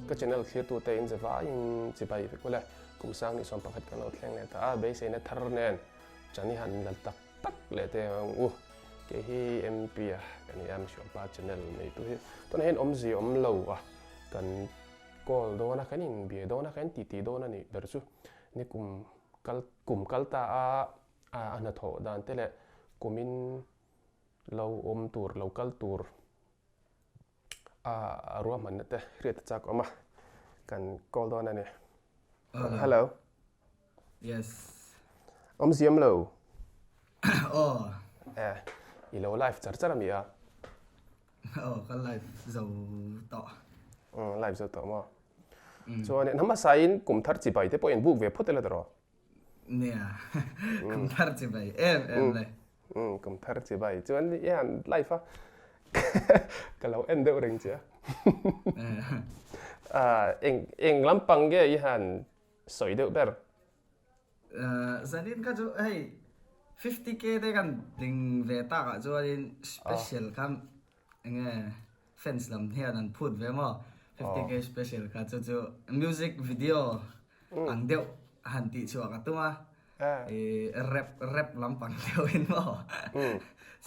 Ka channel thlirtute in zavaiin chibai vek ule. Kum sang ni 11 kan lo thleng leh ta a, beiseina thar nen chan i han lal tak tak leh te ang u. Kei hi MP a ka ni a, Misualpa channel neitu hi tunah hian awmzia awm lo a, kan call dawn a, kan inbia dawn a, kan titi dawn a nih ber chu ni kum kal kum kal ta a a hnathawh dan te leh kumin lo awm tur lo kal tur a ruahmanna te hriat a chak awm a, kan call dawn a ni. Hello. Yes. Awmziam lo. Aw. Eh, i lo live char char a mi a? Aw, ka live zo tawh. Um, live zo tawh maw? Chuan in hmasain kum thar chibai te pawh in book ve phawt ila tawh. Nia, kum thar chibai em em le. Um, kum thar chibai. Chuan i han live a ka lo en deuh reng che a. Ah, eng eng lampang nge i han sawi deuh ber? Zanin kha chu hei 50k te kan tling ve takah chuanin special kha enge fans lam hian an phut ve maw 50k special kha chu chu music video ang deuh han tih chhuah ka tum a i rap rap lampang deuhin maw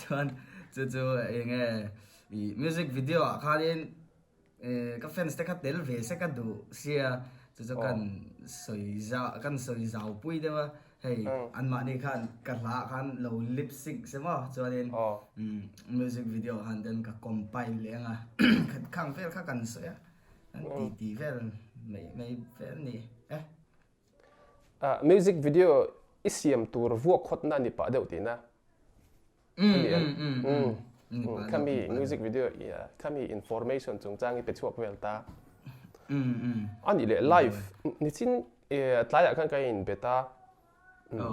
chuan chu chu enge i music video ah khanin Ka fans te kha tel ve se ka duh sia chu chu kan sawi za kan sawi zau pui deuh a hei anmahni khan ka hla ah khan lo lip sync se maw chuanin music video ah khan ten ka compile leh ang a khang vel kha kan sawi a kan ti ti vel mai mai vel ni e. Music video i siam tur vuak khawtna a ni pah deuh tihna. Khami music video khami information chungchang i pe chhuak vel ta. Ani leh live nichin tlaiah khan ka in bet a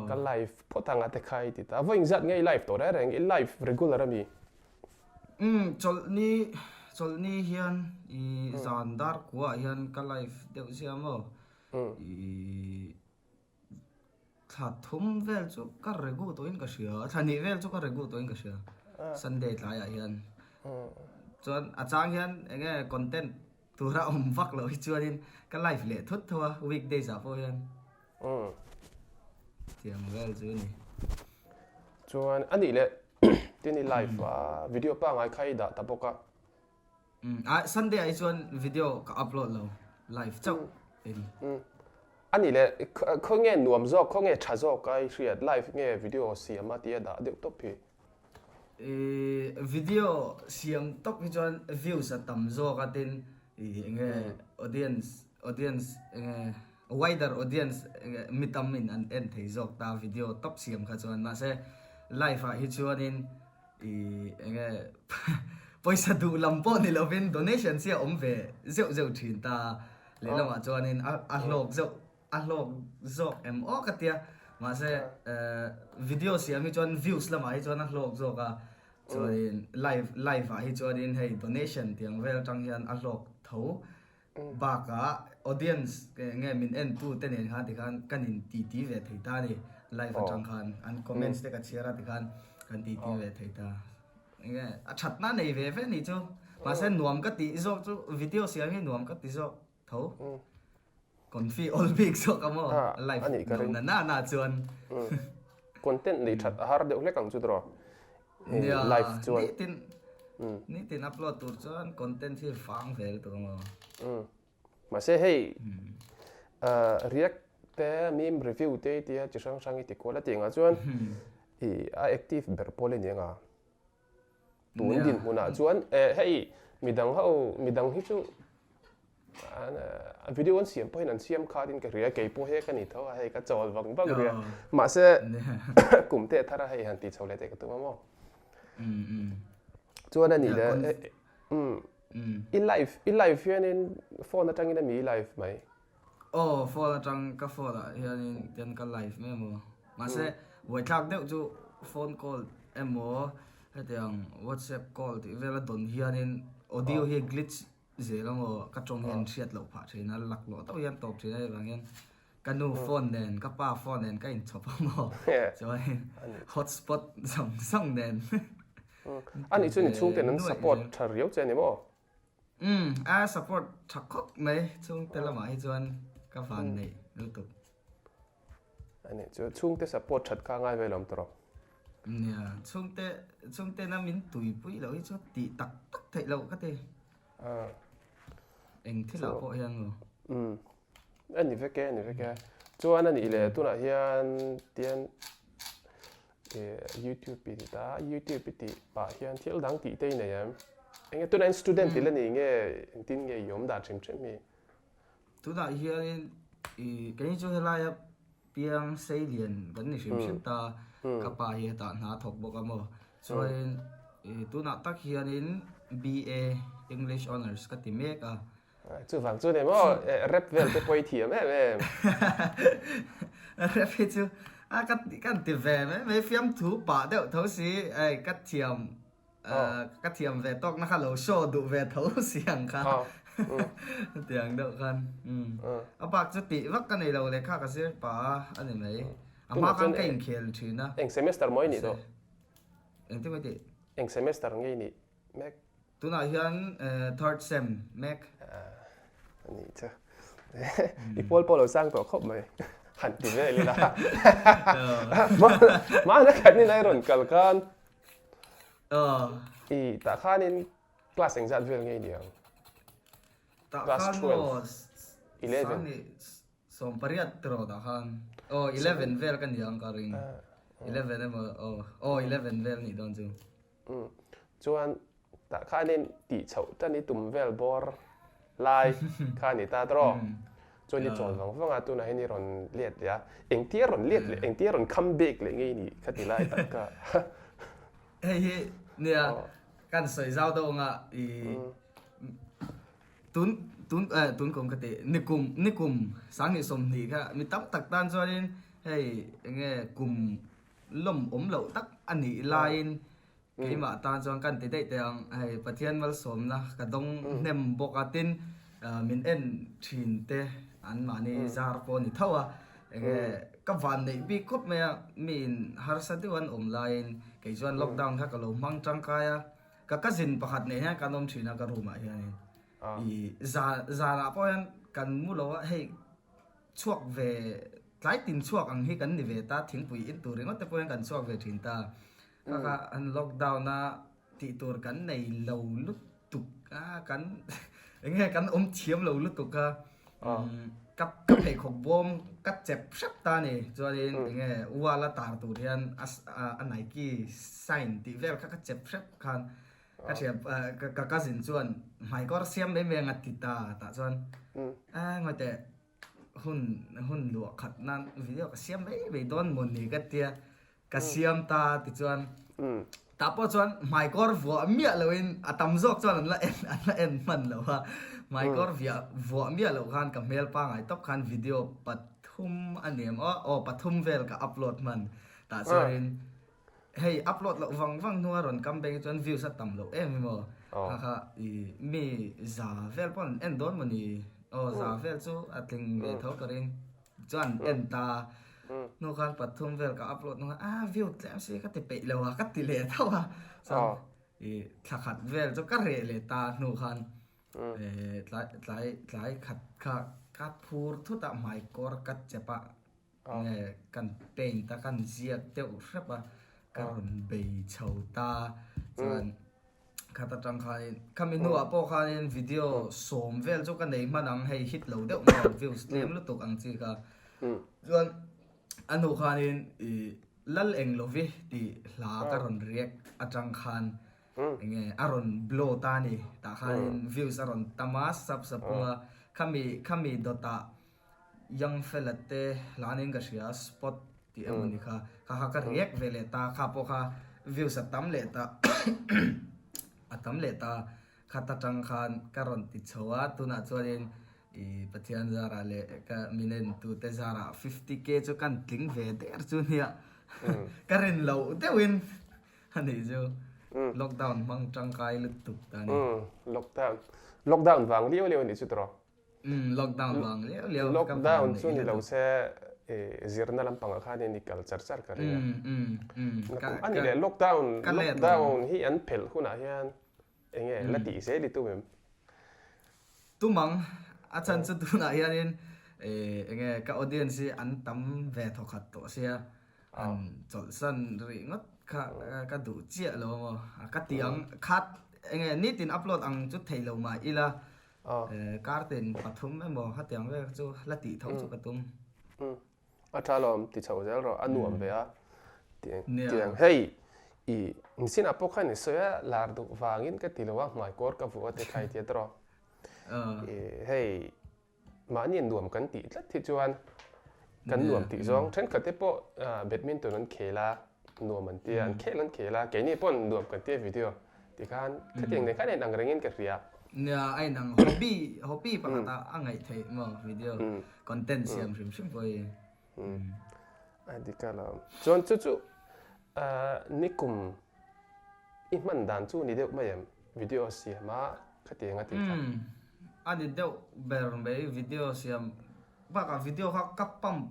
ka live phawt anga te kha i ti ta. Vawi engzat nge i live tawh reng reng i live regular ami? Chawlhni chawlhni hian i zan dar kuah hian ka live deuh zia maw i Thla thum vel chu ka regu tawhin ka hria, thla hnih vel chu ka regu tawhin ka hria Sunday tlaiah hian. Chuan a chang hian eng nge content tura awm vak loh hi chuanin ka live leh thut tho a weekdays ah pawh hian. Tiang vel chu a ni. Chuan a nih leh tin i live a video pangngai kha i dah ta bawk a. Ah Sunday ah hi chuan video ka upload lo live chauh in. Ani le khaw nge nuam zawk khaw nge tha zawk a i hriat live nge video siam a tia dah deuh tawp hi. Video siam tawp hi chuan views a tam zawk a tin enge audience audience enge wider audience enge mi tam in an en thei zawk ta video tawp siam kha chuan mahse live ah hi chuanin I enge pawisa duh lam pawh ni lovin donation chi a awm ve zeuh zeuh thin ta lehlamah chuanin a hlawk zeuh a hlawk zawk em aw ka tia mahse video siam hi chuan views lamah hi chuan a hlawk zawk a chuanin live live ah hi chuanin hei donation tiang vel atang hian a hlawk tho Bakah audience nge min en tu te nen khan tikhan kan in ti ti ve thei ta a ni. Live atang khan an comments te ka chhiar a tikhan kan ti ti ve thei ta. Enge a thatna nei ve ve ni chu. Mahse nuam ka tih zawk chu video siam hi nuam ka ti zawk tho. Confi all bik zawk a maw live no na na na chuan. Content nei that a har deuh hlek ang chu tiraw. Nia, live chuan. Nitin, nitin upload tur chuan content hi vang vel tur maw. Mahse hei react te meme review te tia chi hrang hrang i ti kual a tih angah chuan i a active ber pawl i ni anga. Tun dinhmunah chuan hei midang ho midang hi chu video an siam pawhin an siam khat in ka hria kei pawh he ka ni tho a hei ka chawl vang vang ria mahse kum te thar a hei han ti chho leh teh ka tum a maw chuan a nih leh i live i live hianin phone atangin ami i live mai aw phone atang ka phone ah hianin ten ka live mai emaw mahse buaithlak deuh chu phone call emaw hetiang whatsapp call tih vel a dawn hianin audio hi glitch Zel ang aw, ka tawng hian hriat loh phah thin a, lak loh tawh hian tawp thin a hei vang hian ka nu phone nen ka pa phone nen ka inchhawp ang aw, chuan hotspot zawng zawng nen. Ani chuan inchhungten an support tha riau che a ni maw? Umm a support tha khawp mai chhungte lamah hi chuan ka van neih lutuk. Ani chu chhungte support that kha ngai ve lo awm tawh rawh. Nia chhungte chhungte na min tuipui loh hi chu tih tak tak theih loh ka ti. Eng thil ah pawh hian maw. Umm a ni vek e a ni vek e. Chuan a nih leh tunah hian tian YouTube i ti ta YouTube i tih pah hian thil dang tih te i nei em? Enge tunah hian student i la ni nge engtin nge i awm dan hrim hrim hi? Tunah hianin i kei chu helaia piang sei lian kan ni hrim hrim ta ka pa hi hetah hna a thawk bawk a maw chuanin i tunah tak hianin BA English Honours ka ti mek a. Chuvang chu ni maw rap vel te pawh i thiam em em. Rap hi chu a ka kan ti ve mai mai fiamthu pah deuh tho si hei ka thiam ka thiam ve tawk na kha lo show duh ve tho si ang kha tiang deuh khan a bak chu tih vak ka nei lo lehkha ka zir pah a a ni mai a hma khan ka inkhel thin a. Eng semester maw i nih tawh? Engtin maw i tih? Eng semester nge i nih mek? Tunah hian third sem mek. A nih chu. I pawl pawh lo sang tawh khawp mai. Han ti vel ila. Mahna khat ni lai rawn kal khan. I tah khanin class engzat vel nge i ni ang? Tah khan maw 11. 18 tiraw tah khan. Aw 11 vel ka ni ang ka ring. 11 emaw aw aw 11 vel nih dawn chu. Umm chuan tah khanin tih chhoh tan i tum vel bawr lai kha a ni ta tawh. Chuan i chawl vang vang a, tunah hian i rawn let leh a, engtia rawn let leh, engtia rawn come back leh nge i nih kha ti lai tak kha. Hei hi nia kan sawi zau deuh anga i tun tun eh tun kum ka ti nikum nikum 2020 kha mi tam tak tan chuanin hei enge kum lawm awm loh tak a nih laiin keimah tan chuan kan ti daih teh ang. Hei Pathian malsawmna ka dawng hnem bawk a, tin min en thin te anmahni zar pawh a ni tho a, enge ka van neih bik khawp mai a, miin harsa deuh an awm laiin kei chuan lockdown kha ka lo hmang tangkai a, ka cousin pakhat nen hian kan awm thin a ka room ah hianin i zanah pawh hian kan mu lo a, hei chhuak ve tlai tin chhuak ang hi kan ni ve ta, thingpui in tur ringawt te pawh hian kan chhuak ve thin ta. Kha kha an lockdown a tih tur kan nei lo lutuk a, kan eng nge kan awm thiam lo lutuk a, ka ka pheikhawk bawm ka chep hrep ta a ni. Chuanin eng nge wall a tar tur hian a Nike sign tih vel kha ka chep hrep khan ka thiam ka cousin chuan hmaikawr siam mai mai ang a ti ta tah chuan a ngawi teh hun hun luah khat nan video ka siam mai mai dawn maw ni ka tia ka siam ta tichuan tah pawh chuan hmaikawr vuah miah loin a tam zawk chuan an la en an la en hman lo a hmaikawr viah vuah miah loh khan ka hmel pangai tawp khan video pathum a ni em aw aw pathum vel ka upload hman tah chuanin Hei upload loh vang vang hnua rawn come back hi chuan views a tam loh em hi maw. Kha kha i mi za vel pawh an en dawn maw ni. Aw za vel chu a tling ve tho ka ring. Chuan en ta hnu khan pathum vel ka upload hnu khan ah view tlem si ka ti peih lo a ka ti leh tho a. Chuan i thla khat vel chu ka reh leh ta hnu khan tlai tlai tlai khat kha ka phur thut a hmaikawr ka chep a. Nge kan paint a kan ziak deuh hrep a ka rawn bei chho ta chuan khat atang khanin khami hnuah pawh khanin video sawm vel chu ka nei hman ang hei hit lo deuh maw views tlem lutuk ang chi kha chuan a hnu khanin ih lal eng lovi tih hla ka rawn react atang khan enge a rawn blow ta a ni tah khanin views a rawn tam a subs a pung a khami khami dawtah Young fella te hlanin ka hria spot tih emaw ni kha kha kha ka react ve leh ta kha pawh kha views a tam leh ta a tam leh ta khat atang khan ka rawn ti chho a tunah chuanin ih Pathian zarah leh ka min en tute zarah 50k chu kan tling ve der chu nia ka rin loh deuhin a nih chu lockdown hmang tangkai lutuk ta a ni. Lockdown lockdown vang liau liau a nih chu tawh. Umm lockdown vang liau liau ka Lockdown chu ni lo se zirna lampangah khanin i kal char char ka ring a. A ni leh lockdown lockdown hi an phelh hunah hian enge la tih zel i tum em? Tumang a chhan chu tunah hianin enge ka audience hi an tam ve thawkhat tawh sia an chawlhsan rih ngawt kha ka duh chiah lo amaw ka ti ang khat enge nitin upload ang chu thei lo mah ila kartin pathum emaw hetiang vel chu la tih tho chu ka tum. A tha lawm ti chho zel rawh a nuam ve a tiang hei i nisinah pawh khan i sawi a lar duh vangin ka ti lo a hmaikawr ka vuah a ti thlai tia tawh hei mahni nuam kan tih tlat hi chuan kan nuam tih zawng thenkhat te pawh badminton an khel a nuam an tia an khel an khel a keini pawh nuam kan tia video tikhan khatiang nen khan a inang rengin ka hria. Nia a inang hobby hobby pakhat a a ngaih theih maw video content siam hrim hrim pawh hi. A dik a lo. Chuan chu chu nikum i hman dan chu ni deuh mai em video siam a khatiang a tih kha. A ni deuh ber mai video siam bakah video kha ka pump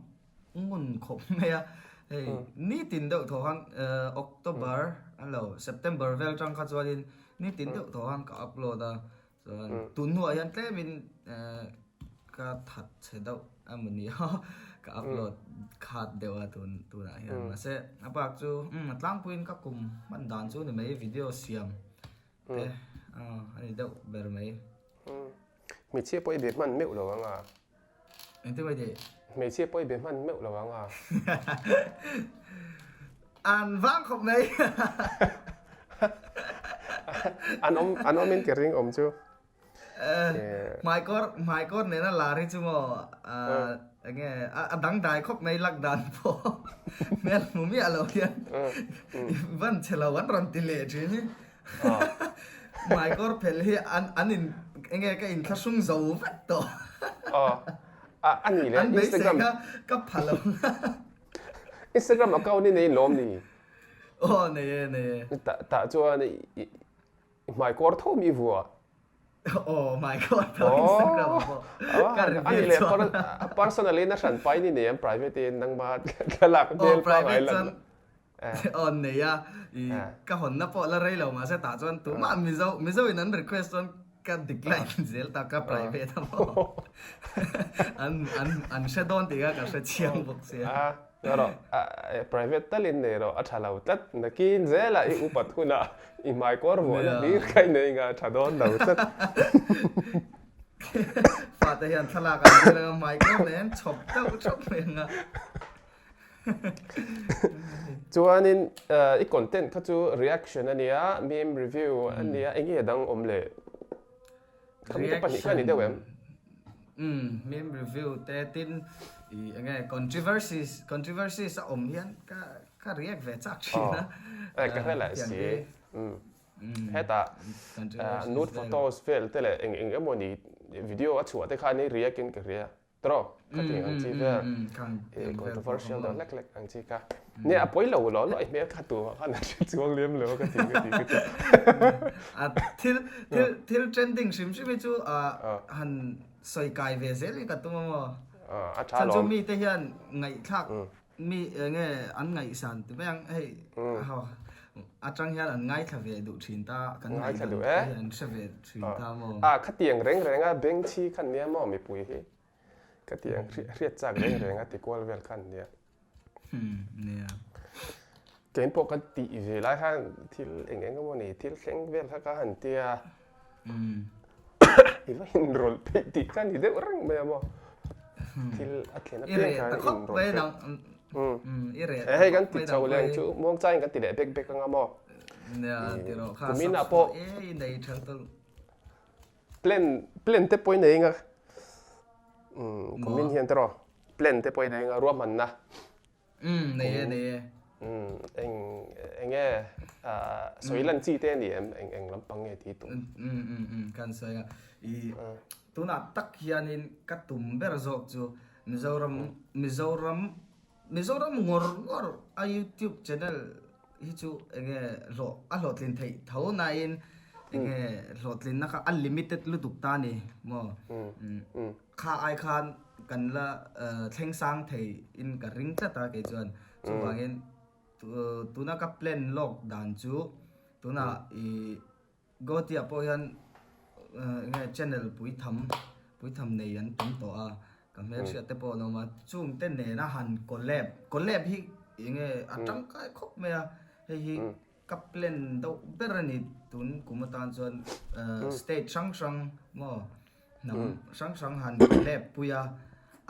ngun khawp mai a hei nitin deuh thaw khan October a lo September vel tang kha chuanin nitin deuh thaw khan ka upload a chuan tun hnuah hian tlemin ka that chhe deuh emaw ni a ka upload khat deuh a tun tunah hian mahse a bak chu a tlangpuiin ka kum hman dan chu ni mai video siam te a ni deuh ber mai. Hmeichhia pawh i be hman meuh lo ang a. Engtin mai tih? Hmeichhia pawh i be hman meuh lo ang a. An vang khawp mai. An awm an awm in ka ring awm chu. Hmaikawr hmaikawr nena lar hi chu maw enge a dangdai khawp mai lak dan pawh hmel hmu miah lo hian van chhe lo an rawn ti leh thin hi. Hmaikawr phel hi an an in enge ka inthlahrung zo vek tawh. Aw a a ni le An beisei Instagram kha ka pha lo. Instagram account hi nei lawm ni? Aw nei e nei e. Tah tah chuan i i hmaikawr tho mi vua. Aw hmaikawr tho Instagram pawh ka reveal chuan. Personally na hran pai ni nei em private in nangma thlalak hmel pangai lan. Aw nei a, i ka hawnna pawh la rei lo mahse tah chuan tumah Mizo Mizo in an request chuan ka decline zel ta ka private a maw an an an hre dawn tih kha ka hre chiang bawk sia. A rawh private talin nei rawh a tha lo tlat nakin zela i upat hunah i hmaikawr vuahna hlir kha i nei nga tha dawn lo tlat. Fate hian thlalak an thlir anga hmaikawr nen chhawp deuh theuh mai anga. Chuanin i content kha chu reaction a nia, meme review a nia, eng nge dang awm le? Khami te pahnih kha a ni deuh em? Umm, meme review te tin i eng nge controversies, controversies a awm hian ka ka react ve chak thin a. Aw, ka hre leh si. Hetah nude photos vel te leh eng eng emawni video a chhuah te khan i react in ka hria. Tro, ka ti ang chi vel. Controversial deuh hlek hlek ang chi kha. Nia, a pawi lo lo lo, i hmel kha tu ah khan a hre chuang lem lo ka ti ka ti ka ti. A thil thil thil trending hrim hrim hi chu han sawi kai ve zel hi ka tum a maw. A tha lawm. Chhan chu mite hian ngaihthlak mi enge an ngaihsan ti mai ang hei atang hian an ngaithla ve duh thin ta kan ngaithla duh e an hre ve thin ta maw a khatiang reng reng a bengchhi khan nia maw mipui hi khatiang hriat chak reng reng a ti kual vel khan nia nia kein pawh kan tih ve lai khan thil eng eng emaw ni thil thleng vel kha ka han tia i va inrawlh theih tih kha ni deuh reng mai a maw thil a thlen apiang khan i inrawlh theih hei kan ti chho leh ang chu muangchangin kan ti leh bek bek anga maw kumin ah pawh plan plan te pawh i nei anga kumin hian tiraw plan te pawh i nei anga ruahmanna Umm nei e nei e. Umm eng eng nge sawi lan chi te a ni em eng eng lampang nge tih tum. Umm umm umm kan sawi a i tunah tak hianin ka tum ber zawk chu Mizoram Mizoram Mizoram ngawr ngawr a YouTube channel hi chu eng nge hlawh a hlawhtlin theih tho nain eng nge hlawhtlinna kha a limited lutuk ta a ni maw umm. Kha ai khan kan la thleng sang thei in ka ring tlat a kei chuan chuvangin tuna ka plan lawk dan chu tuna i Guwahati ah pawh hian enge channel puitham puitham nei an tam tawh a ka hmelhriat te pawh an awm a chung te nena han collab collab hi enge a tangkai khawp mai a hei hi ka plan deuh ber a ni tun kum atan chuan state hrang hrang maw hnam hrang hrang han collab pui a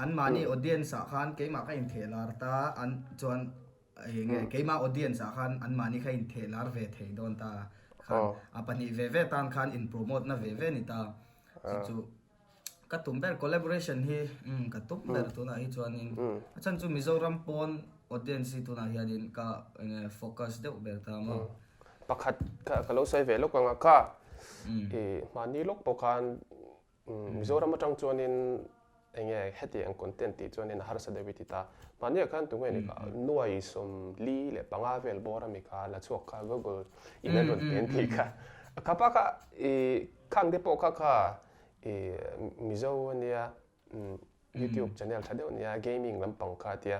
anmahni audience ah khan keimah ka intheh lar ta an chuan Enge keimah audience ah khan anmahni kha intheh lar ve thei dawn ta khan a pahnih ve ve tan khan in promote na ve ve ni ta chu chu ka tum ber collaboration hi umm ka tum ber tunah hi chuanin a chhan chu Mizoram pawn audience hi tunah hianin ka enge focus deuh ber ta maw. Pakhat kha ka lo sawi ve lawk ang a kha i hmahni lawk pawh khan Mizoram atang chuanin enge heti ang content tih chuanin a harsa deuh i ti ta. Mahniah khan tunge ni kha nuai 45 vel bawr ami kha la chhuak kha Google in an rawn pen tih kha. Kha pa kha i khang te pawh kha kha i Mizo ania YouTube channel tha deuh ania gaming lampang kha tia.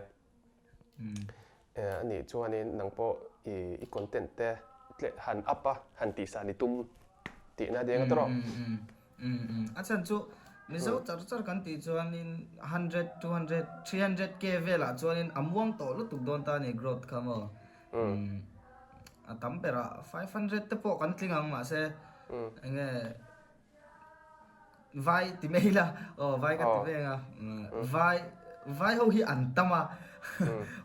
Anih chuanin nang pawh i content te tleh han up a, han tihsan i tum tihna deng a tawrh. A chhan chu Mizo char char kan tih chuanin 100, 200, 300 k velah chuanin a muang tawh lutuk dawn ta a ni growth kha maw. A tam berah 500 te pawh kan tling ang mahse enge Vai ti mai ila, aw vai ka ti veng a, vai vai ho hi an tam a,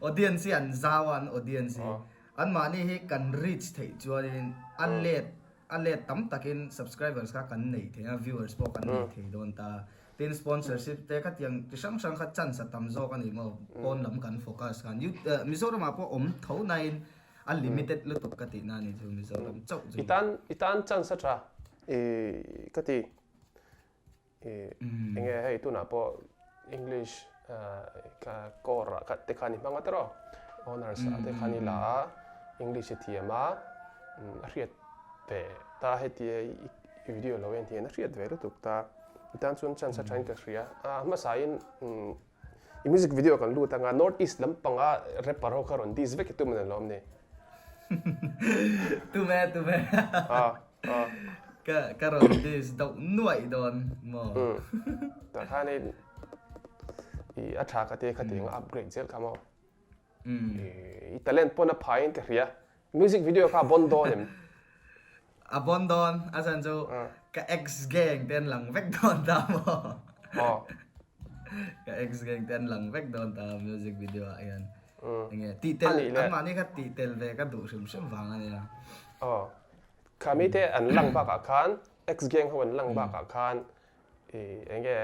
audience hi an zau a an audience hi, anmahni hi kan reach theih chuanin a let a let tam takin subscribers kha kan nei thei a, viewers pawh kan nei thei dawn ta, tin sponsorship te khatiang chi hrang hrang kha chance a tam zawk a ni maw, pawn lam kan focus khan, Mizoramah pawh awm tho nain A limited lutuk ka tihna a ni chu Mizoram chauh chu. I tan i tan chance a tha i ka ti i enge hei tunah pawh English ka core ah te khan i hmang a tawrh honours ah te khan i la a English i thiam a a hriat ve ta hetia i video lo en hian a hriat ve lutuk ta i tan chuan chance a tha in ka hria a hmasa in I music video kan lut anga North East lampanga rapper ho kha rawn diss vek i tum a ni lawm ni? Tum e, tum e. Ah, ah. Ka, ka rawn diss deuh nuaih dawn maw? Umm. Tah khan i, i a tha ka ti kha ti anga upgrade zel kha maw? Umm. I talent pawn a phai in ka hria. Music video kha a bon dawn em? A bon dawn, a chhan chu ka ex gang te an lang vek dawn ta maw? Aw. Ka ex gang te an lang vek dawn ta music video ah hian. Enge tih tel an mahni kha tih tel ve ka duh hrim hrim vang a nia. Aw. Kha mi te an lang bakah khan ex gang ho an lang bakah khan i enge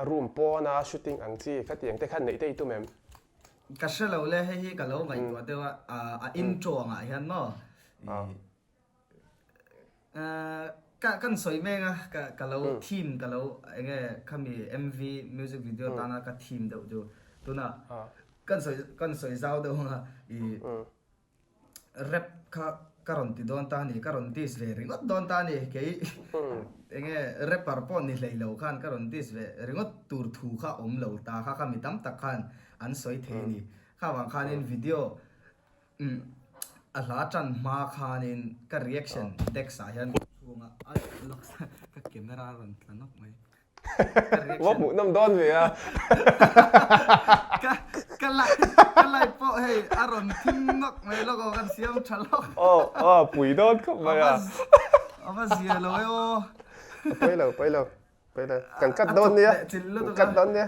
room pawna shooting ang chi khatiang te khan neih te i tum em? Ka hre lo le, hei hi ka lo ngaihtuah deuh a, a intro angah hian maw ka kan sawi mek a, ka ka lo theme ka lo enge khami MV music video tana ka theme deuh chu tunah kan sawi kan sawi zau deuh anga i Rap kha ka rawn ti dawn ta a ni, ka rawn diss ve ringawt dawn ta a ni, kei enge rapper pawh ni hlei lo khan ka rawn diss ve ringawt tur thu kha awm lo ta kha kha mi tam tak khan an sawi thei a ni. Kha vang khanin video a hla tan hma khanin ka reaction text ah hian ka chhunga ai ka camera a rawn tla nawk mai. Va hmuh nawm dawn ve a. Ka ka lai ka lai pawh hei a rawn thim nawk mai lawk aw kan siam tha lawk. Aw aw pui dawn khawp mai a. A va zia lo e aw. A pawi lo pawi lo pawi lo kan cut dawn nia. Kan cut dawn nia.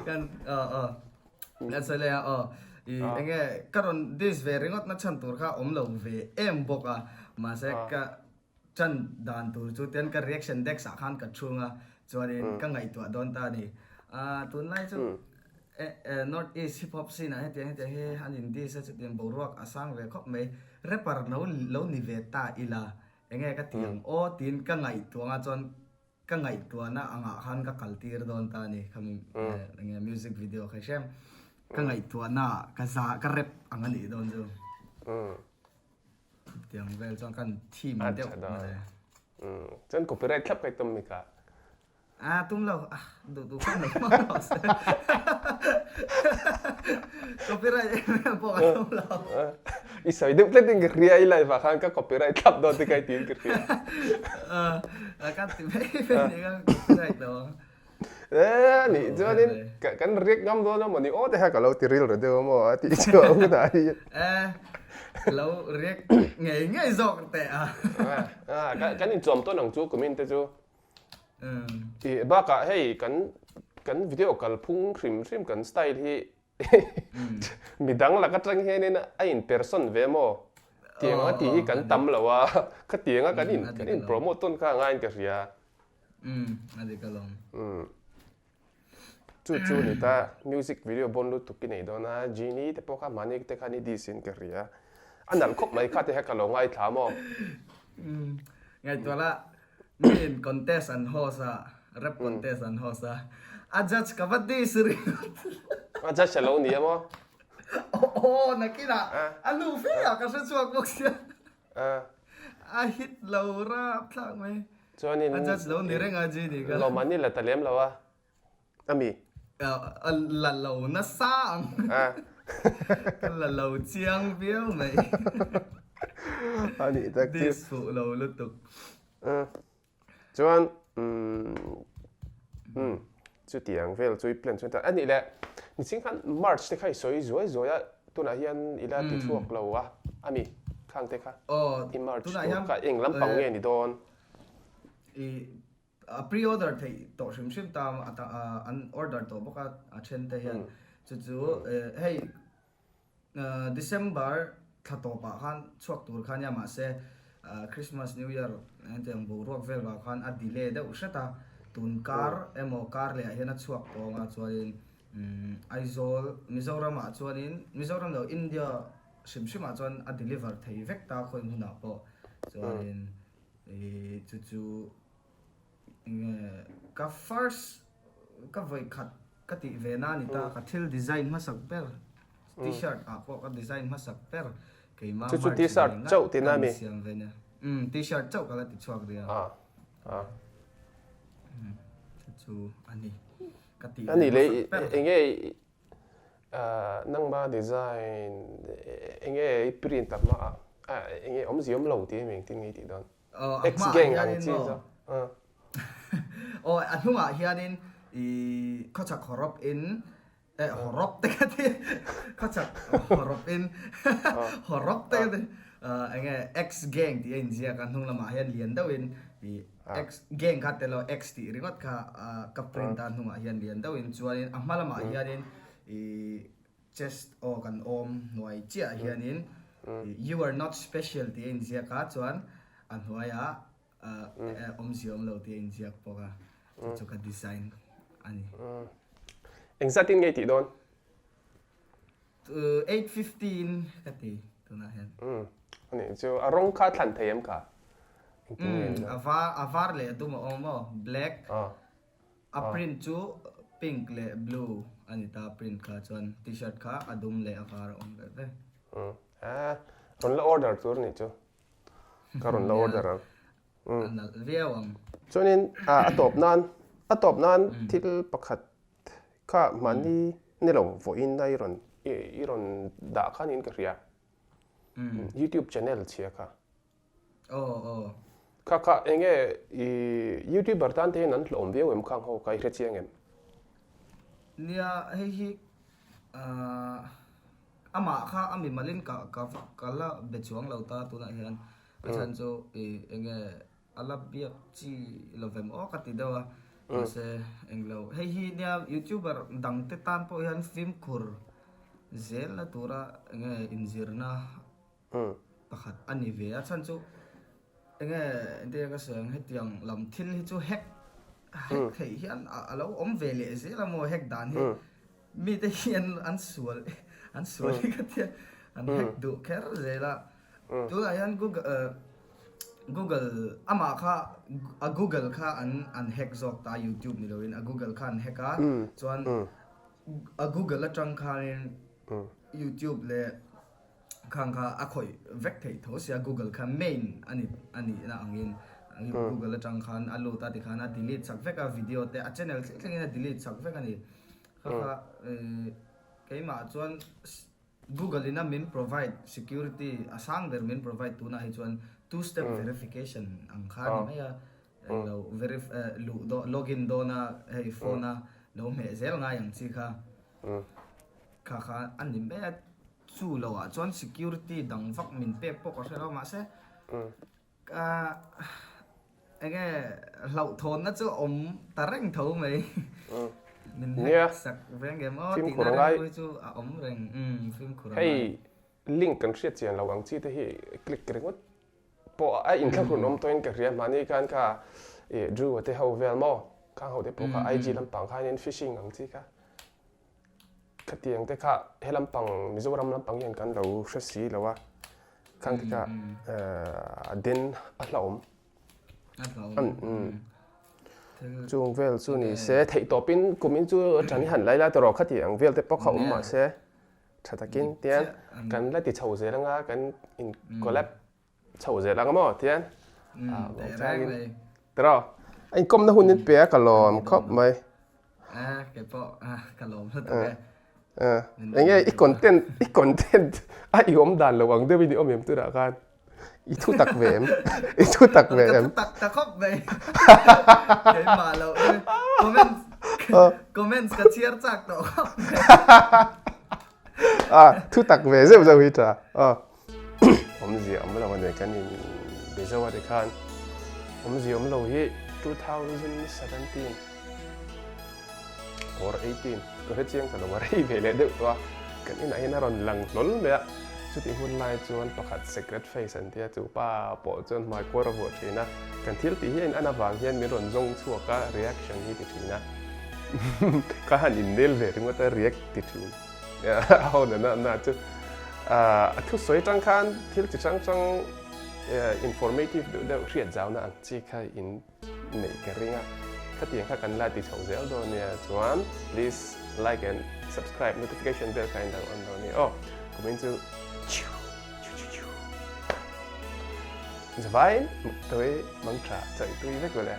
Kan aw aw. Kan sawi leh a aw. I enge ka rawn diss ve ringawt na chhan tur kha awm lo ve em bawk a mahse ka Chan dan tur chu tian ka reaction desk ah khan ka chhung a, chuanin ka ngaihtuah dawn ta a ni. Ahh tunlai chu North East hip hop scene ah hetiang hetiang hi an in diss a chutiang boruak a sang ve khawp mai. Rapper lo lo ni ve ta ila enge ka ti ang aw tiin ka ngaihtuah anga chuan ka ngaihtuahna angah khan ka kal tir dawn ta a ni khami enge music video kha hrem ka ngaihtuahna ah ka za ka rap ang a nih dawn chu. Tiang vel chuan kan theme deuh mawle. Chuan copyright thlap kai tum mi ka. Ah tum lo ah duh duh khan lo hmang lo se. Copyright em em pawh ka tum lo. I sawi deuh tlat in ka hria i live ah khan ka copyright thlap dawn te kha i tiin ka hria. Ka ti mai mai ni ka copyright lo ang. Eh nih chuanin kan riak ngam dawn a maw ni aw te kha ka lo ti rilru deuh a maw a tih chu a hunah hian. Eh lo riak ngei ngei zawk teh a. Kan inchuam tawn ang chu kumin te chu. Tih bakah hei kan kan video kalphung hrim hrim kan style hi midang lak atang hianin a in person ve maw tiang anga tih hi kan tam lo a khatiang a kan in kan in promote tawn kha a ngaiin ka hria. A dik alawm. Chu chu ni ta music video bawn lutuk i nei dawn a Genie te pawh kha mahni te khan i diss in ka hria a nalh khawp mai kha te kha ka lo ngaithla maw. Ngaihtuah la Mi in contest an host a, rap contest an host a, a judge ka va diss ringawt. A judge a lo ni a maw? Aw, nakinah a nu fe ah ka hre chhuak bawk sia. A hit lo rap thlak mai. Chuanin a judge lo ni reng a Genie ka. Lawm an i la ta lem lo a, a mi? La lo nasa ang. Ka la lo chiang viau mai. A nih tak chu. Diss fuh lo lutuk. Chuan umm chutiang vel chu i plan chuan ta a nih leh niching khan March te kha i sawi zuai zuai a tunah hian i la ti chhuak lo a a mi khang te kha i March tur kha eng lampang nge ni dawn? I pre order theih tawh hrim hrim ta an order tawh bawk a a then te hian chu chu hei December thla tawpah khan chhuak tur kha nia mahse Christmas New Year hetiang boruak vel vang khan a delay deuh hret a, tun kar emaw kar leh ah hian a chhuak tawng a chuanin Aizawl Mizoram ah chuanin Mizoram lo India hrim hrim ah chuan a deliver thei vek ta khawi hmunah pawh chuanin chu chu Enge ka first ka vawi khat ka tih ve na ni ta ka thil design hmasak ber t-shirt ah pawh ka design hmasak ber keimah Chu chu t-shirt chauh tihna a mi? Siam ve nia. Umm t-shirt chauh ka la ti chhuak rih a. Chu chu a ni ka tih ve hmasak ber. Enge nangma design enge i print a hmaah enge awmzia awm lo tih a mi engtin nge i tih dawn? A Ex hmaah gang ang hianin chi maw? chu. Aw a hnungah hianin i khawchhak hawrawp in eh hawrawp te ka ti khawchhak hawrawp in hawrawp te ka ti eng nge ex gang tih a inziak a hnung lamah hian lian deuhin i ex gang kha tel lo ex tih ringawt kha ka print a hnungah hian lian deuhin chuanin a hma lamah hianin i Chest aw kan awm hnuai chiah hianin You are not special tih a inziak a, chuan a hnuaiah awmzia awm lo tih a inziak bawk a, chu chu ka design a ni. Engzatin nge i tih dawn? 8:50 in ka ti tunah hian. A nih chu a rawng kha a thlan thei em kha? Engtin nge ni dawn? A var leh a dum a awm aw, black. A print chu pink leh blue a ni ta print kha chuan t-shirt kha a dum leh a var a awm ve ve. A rawn la order tur nih chu ka rawn la order ang. A nalh viau ang. Chuanin a tawp nan a tawp nan thil pakhat kha mahni ni lo vawiin a i rawn i rawn dah khan in ka hria youtube channel chhia kha. Aw aw. Kha kha enge i youtuber tan te hian an hlawm viau em khang ho kha i hre chiang em? Nia hei hi ahh amah kha a mimalin ka ka ka la be chuang lo ta tunah hian a chhan chu i enge a la biak chi lovem aw ka ti deuh a mahse englo hei hi nia youtuber dang te tan pawh hian fimkhur zelna tura enge inzirna Pakhat a ni ve a chhan chu enge engtin nge ka sawi ang hetiang lam thil hi chu hack hack theih hian a lo awm ve leh zel a maw hack dan hi mite hi an an sual an sual hi ka tia an hack duh kher zel a tunah hian google google amah kha a google kha an an hack zawk ta youtube ni loin a google kha an hack a chuan a google atang khanin youtube leh Khang kha a khawih vek theih tho sia Google kha main a ni a nihna angin Google atang khan a lut a tikhan a delete chak vek a video te a channel thleng thlengin a delete chak vek a ni. Kha kha keimah chuan Google in a min provide security a sang ber min provide tunah hi chuan two step verification ang kha a ni mai a, lo verif luh dawn login dawn a hei phone a lo hmeh zel ngai ang chi kha kha kha a ni mai a, chu lo ah chuan security dang vak min pek pawh ka hre lo mahse Ka enge hlauhthawnna chu awm ta reng tho mai. Min hack sak ve ngem aw tihna reng chu a awm reng. Fimkhur a ngai. Hei link kan hriat chian lo ang chi te hi click ringawt pawh a inthlahrun awm tawhin ka hria. Mahni khan kha Drew a te ho vel maw? Khang ho te pawh kha IG lampang khanin phishing ang chi kha Khatiang te kha he lampang Mizoram lampang hian kan lo hre si lo a, khang te kha a den a hlauhawm. A hlauhawm. Chung vel chu ni se theih tawpin kumin chu tan i han lai la tawh khati ang vel te pawh kha awm mah se tha takin tian kan la ti chho zel anga kan in collab chho zel ang maw tian tiraw a inkawmna hun in pe a ka lawm khawp mai ke pawh ka lawm hlut ang e enge i content i content a i awm dan lo ang deuh in i awm em tunah khan i thu tak ve em i thu tak ve em ka thu tak ta khawp mai keimah lo comment comments ka chhiar chak tawh khawp mai a thu tak ve zeuh zeuh hi tha Awmzia awm lo a ni kan in be zo a tikhan awmzia awm lo hi 2017 or 18 ka hre chiang ta lo a rei ve leh deuh tawh a kan inah hian a rawn lang hlawl mai a chutih hun lai chuan pakhat secret face an tia chu pa pawh chuan hmai kuar a vuah thin a kan thil tih hi a in an avang hian min rawn zawng chhuak a reaction hi ti thin a ka han innel ve ringawt a react ti thin. A ho na na chu a thusawi atang khan thil chi hrang hrang informative deuh deuh hriat zauna ang chi kha in neih ka ring a, khatiang kha kan la ti chho zel dawn nia chuan please like and subscribe notification bell kha in lo on dawn nia aw kumin chu chiu chiu chiu chiu zavaiin tui mangtha chawih tui vek ule.